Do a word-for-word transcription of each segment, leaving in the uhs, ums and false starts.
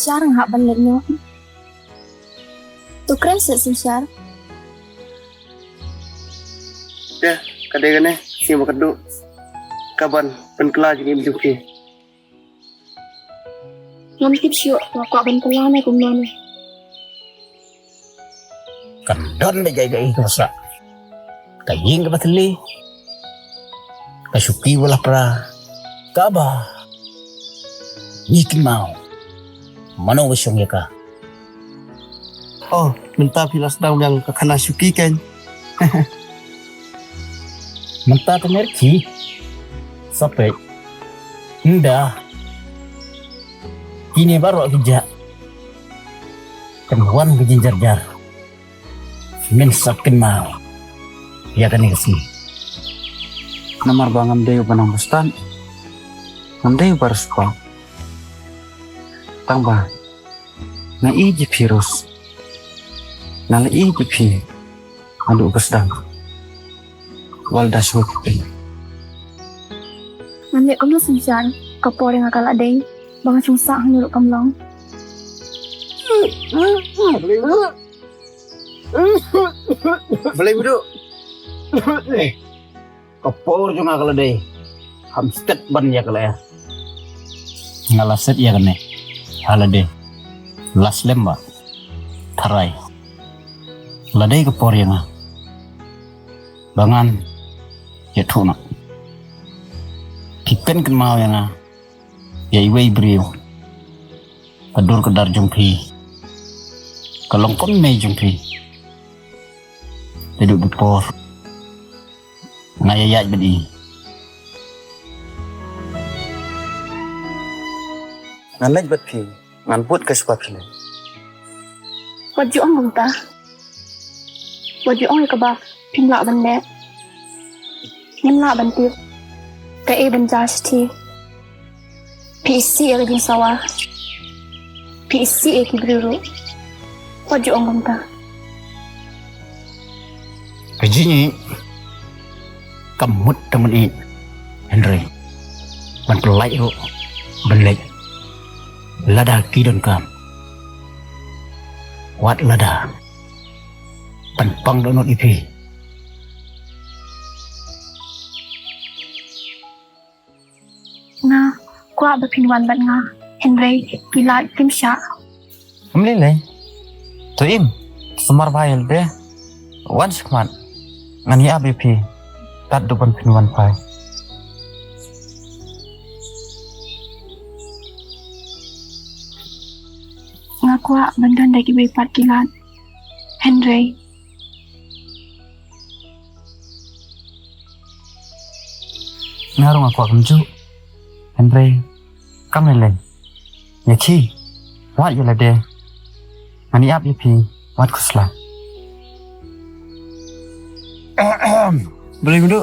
Shar nga hap ban leit noh. To kren seh Synshar. Te, ka dei kane, sien ba ka duh. Ka ban pynkylla jingim jong phi. Ngam tip shuh, nga kwah ban kylla ne kumno ne. Kan don da jai jai ka basa. Ka ïing kaba thylli. Ka shuki ba la pra. Kaba ngi kynmaw. Mano ba shong ïa ka? Oh, mynta phi la sdang biang ka khana shuki kan. Mynta ka mer ki. Sa peit. Ynda kine baroh ki jah, kan wan ka jingjarjar. Men sa kynmaw ïa kane ka sngi. Namar ba ngam dei uba nang ba stad, ngam dei uba riewspah. Tang ba nga ïeit ïa phi Rose. Nga la ïeit ïa phi naduh ba sdang. Wat la da shuh phi. Ngan leh kumno Synshar, ka por jong nga ka la dei. Ba nga shong sah hangne ruh kam long. Balei Madu? Ka por jong nga ka la dei. Ham stet ban ïa ka lyer. Nga la set ïa kane ha lade. La slem ba tharai. La dei ka por ïa nga ba ngan ïathuh noh. Phi pynkynmaw ïa nga ïa iwei i briew. Ka dur ka dar jong phi ka long kum i mei jong phi. Te duh ki por nga ïa ïaid bad i. Ngan leit bad phi, ngan bud ka shuwa phi leh. Wat ju ong kumta. Wat ju ong ïa kaba phim lah ban leh. Ngim lah ban tip kaei ban jia shithi. Phi isih ïa ka jingsawa. Phi isih ïa ki briew ruh. Wat ju ong kumta. Ka jingïeit kam mut tang ban ïeit, hynrei ban pyllait ruh ban leit. Lada ki donkam, wat lada ban pang dohnud ïa phi. Nga kwah ba phin wan bad nga, hynrei ki lad kim shah. Ym lei lei. To im, sumar bha ïa lade. Wan shakhmat, ngan ïa ap ïa phi tad haduh ban phin wan phai. Nga kwah ban don da kiwei pat ki lad, hynrei nga ruh nga kwah kumjuh, hynrei kam lei lei. Ïa ki, wat ïa lade. Ngan ïa ap ïa phi, wat khuslai. Balei Madu?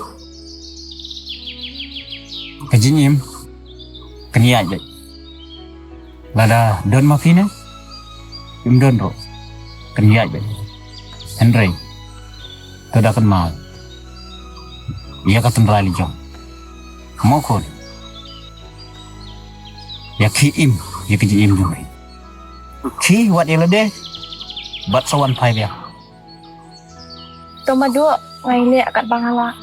Ka jingim kan ïaid beit. Lada don ma phi ne ym don ruh, kan ïaid beit. Hynrei to da kynmaw ïa ka tynrai la jong. Mo khun. Ïa ki im ïa ki jingim jong phi. Ki wat ïa lade bad sa wan phai biang. To Madu, nga ïaleh katba nga lah.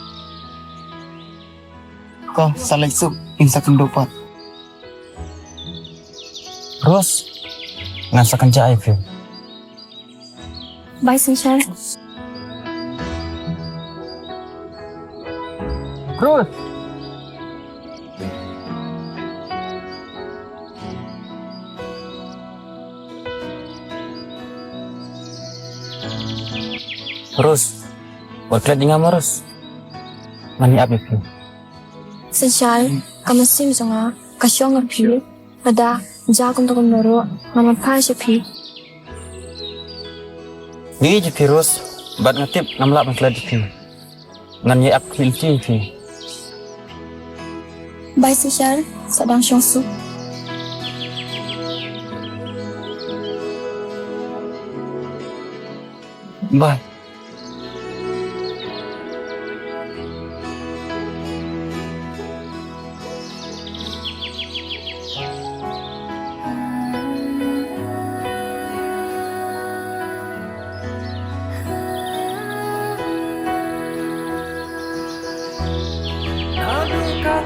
Ko sa leit suk, phin sa kynduh pat. Rose, ngan sa kynjah ïa phi. Bye Synshar. Rose. Rose, wat klet ïa nga ma Rose. Ngan ïa ap ïa phi. Synshar, ka mynsiem jong nga ka shong ha phi. Lada jia kumta kumno ruh ngan wan phai sha phi. Nga ïeit ïa phi Rose, bad nga tip ngam lah ban klet ïa phi. Ngan ïa ap khlem ïa phi. Bye Synshar, sa dang shong suk. Bye.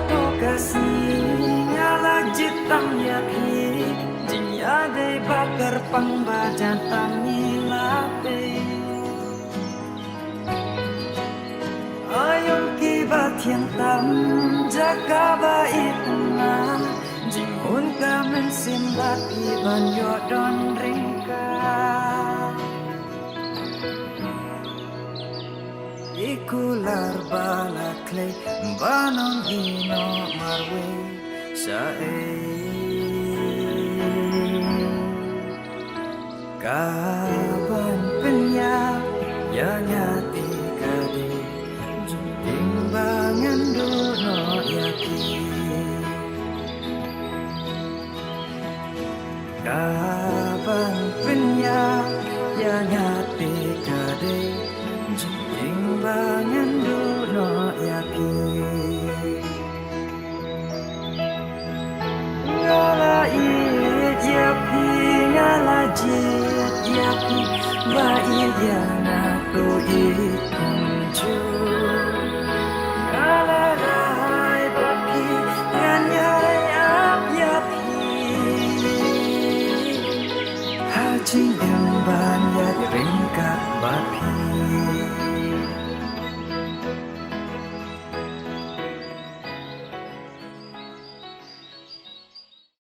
To ka sngi nga la jied tam ïa phi, jingïadei ba kyrpang ba jan tam ngi la peit. Aïom ki ba thiang tam jaka ba ithuh, jinghun ka mynsiem bad phi ban ïoh don ryngkat. I kular ba la khlei ba nongïehnoh marwei shaei. Ka ban pynïap ïa nga te ka dei jingtieng ba ngan duh noh ïa ki. Ka ban pynïap ïa nga te ka dei jingtieng ba ngan duh noh ïa ki. Nga la ïeit ïa phi, nga la jied ïa phi, ba ïeit ïa nga to ïeit kumjuh. Nga la rai bad phi, ngan ïai ap ïa phi. Ha jingim ban ïaid ryngkat bad phi.